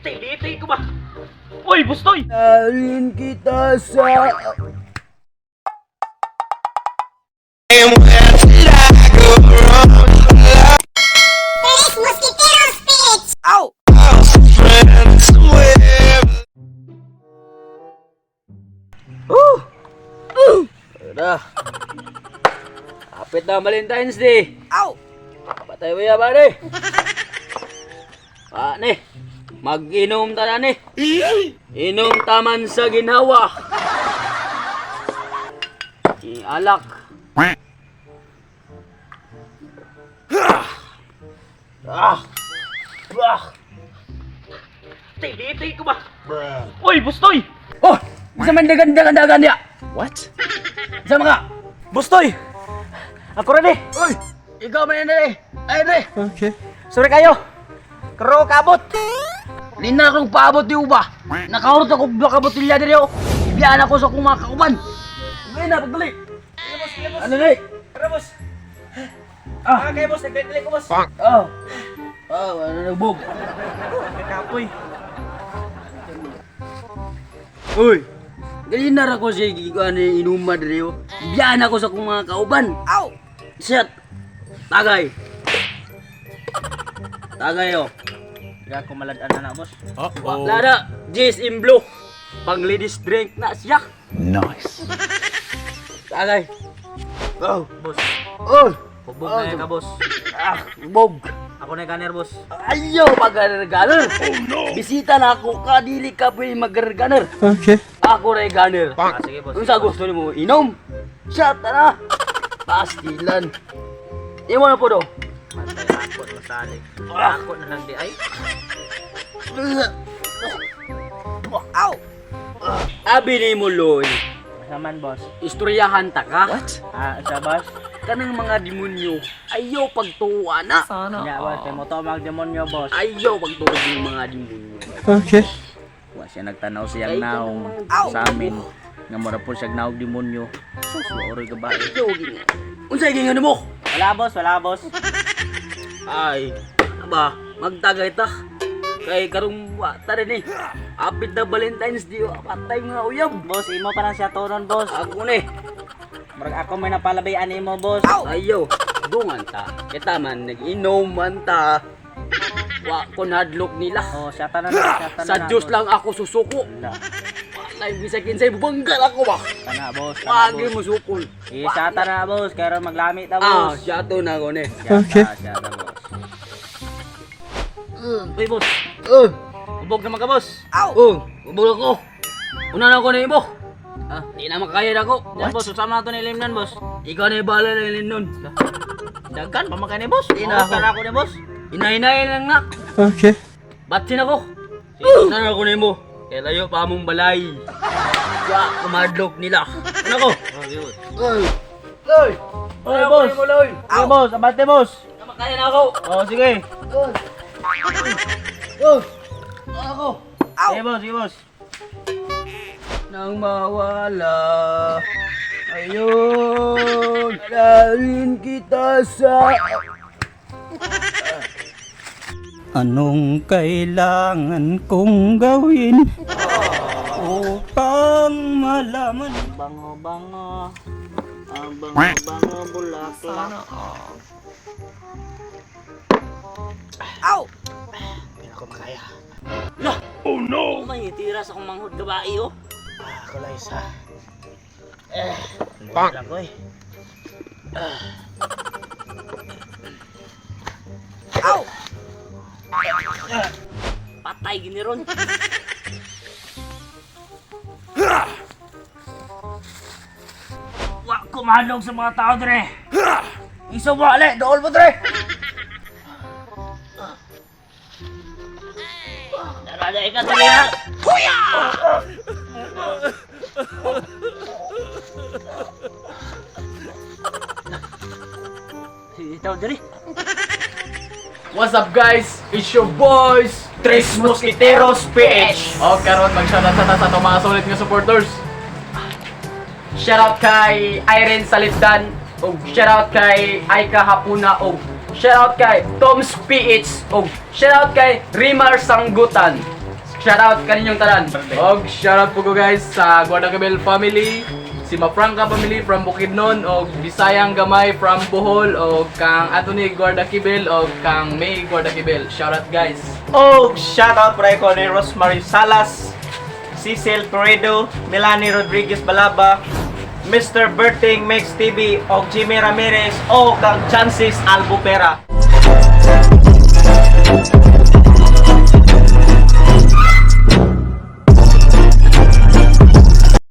Tiliti ko ba? Uy, Bustoy! Alin kita sa. Tres Mosquiteros PH! Ow! Oh! Tara. Kapit na Valentine's Day. Ow! Patay mo yan, pare. Pane, mag-inom ta na ni. Inom taman sa ginhawa. Alak. Ah! Ah! Tiliti ko ba? Uy, Bustoy! Oh! Isa man dagan dagan dagan dia. What? Isa ka. Bustoy! Ako rin eh! Uy! Ikaw man yan eh. Ay, dre. Okay. Sorry kayo! Kro kabot! Lina akong paabot di uba. Nakahurot ako duha ka botelya diri oh. Ibiyaan ako sa akong mga kauban. Ngayon na, pagdali. Ano dali? Tara, boss! Ah, kayo, boss, nagdali ko, boss. Oh. Oh, ano nagbog? Kapoy. Uy. Gali na ra ko sa gikuan ni inuma diri oh. Ibiyaan ako sa akong mga kauban. Aw. Shit. Tagay. Tagay oh. Hindi ako malad-an na na, boss. Uh-oh. Wala na. Jis in blue. Pang ladies drink na siya. Nice. Tagay. Oh. Boss, Oh. hubog na yan ka, boss. Ah, bog. Ako na yung gunner, boss. Ayaw pag-gunner. Oh no. Bisita na ako ka dili ka pwede mag-gunner. Okay. Ako na yung gunner. Ah, sige, boss. Unsa gusto nimo inom? Shot na. Pastilan. Imo na po do. Matay ako, masali. Ako na lang di ay. Aw. Abi ni mo loy. Saman, boss. Istoryahan ta ka. What? Ah, sa boss? Kanang mga demonyo. Ayaw pagtuwa na. Nya, boss. Kay mo to magdemonyo, boss. Ayaw pagtuwa ng mga demonyo. Okay. Wa siya nagtanaw siyang Ay, naong kanang- sa amin. Nga mura po siyang naog demonyo. Sus, wa oroy gabae. Ayaw gini. Unsa gingon mo? Wala, boss. Wala, boss. Ay, aba, magtagay ta. Kay karong wa ta rin eh. Apit na Valentine's Day, wa patay mga uyab. Boss, imo pa lang siya turon, boss. Ako ni. Murag ako may napalabayan imo, boss. Ayaw, dungan ta. Kita man, nag-inom man ta. Wa ko nadlok nila. Oh, siya tanan na, siya tanan Sa na, Diyos boss. lang ako susuko. Wala. Walay bisag kinsay bubanggal ako ba. Tana, boss. Tana, Wagi boss. mo sukol. Eh, siya tanan, boss. Kaya ron maglami ta, Ah, boss. siya to na ako ni. Siya Okay. ta, siya ta, boss. Uy, boss. Ubog naman ka, boss. Oh, ubog ako. Una na ako na imo. Ah, di na makaya na ako. Yan, boss. Usama na ito ni Limnan, boss. Ikaw na yung bahala ng linon. Dagan, pamakay ni boss. Di na ako. Ako. Na ako ni boss. Inahinay lang na. Okay. Batsin ako. Una na ako nimo. Kaya layo pa among balay. Wa kumadlok nila. Ano ko? Oh, sige, boss. Oy. Oy. Oy, boss. Oy. Sige, boss. Abante, boss. Makaya na ako. Oh, sige. Oy. Oy. Ako. Sige, boss. Sige, boss. Nang mawala. Ayun. Dalhin kita sa. Anong kailangan kong gawin upang malaman? Bango, bango. Ang bango, bango, bulaklak. Aw! Hindi ako makaya. Lah. Oh no! May tira sa akong manghod gabae, oh. Ah, ako lang isa. Eh, Bang! Lang ko, eh. Ah. Aw! Patay gini ron. Wa kumalog sa mga tao dre. Iso mo ale, dool mo dre. Dara ka dre ha. Huya! Itaw dre. What's up, guys? It's your boys, Tres Mosquiteros PH. O karon mag-shoutout sa ta sa atong mga solid nga supporters. Shoutout kay Irene Salitdan ug shoutout kay Aika Hapuna ug shoutout kay Toms PH ug shoutout kay Rimar Sanggutan. Shout out kaninyong tanan. Og shout out po ko guys sa Guadalquivir family, si Mafranca family from Bukidnon og Bisayang Gamay from Bohol og kang Anthony Guardaquibel og kang May Guardaquibel. Shout out, guys. Oh, shout out po ko ni Rosemary Salas, Cecil Peredo, Melanie Rodriguez Balaba, Mr. Berting Mex TV, og Jimmy Ramirez, o kang Chances Albupera.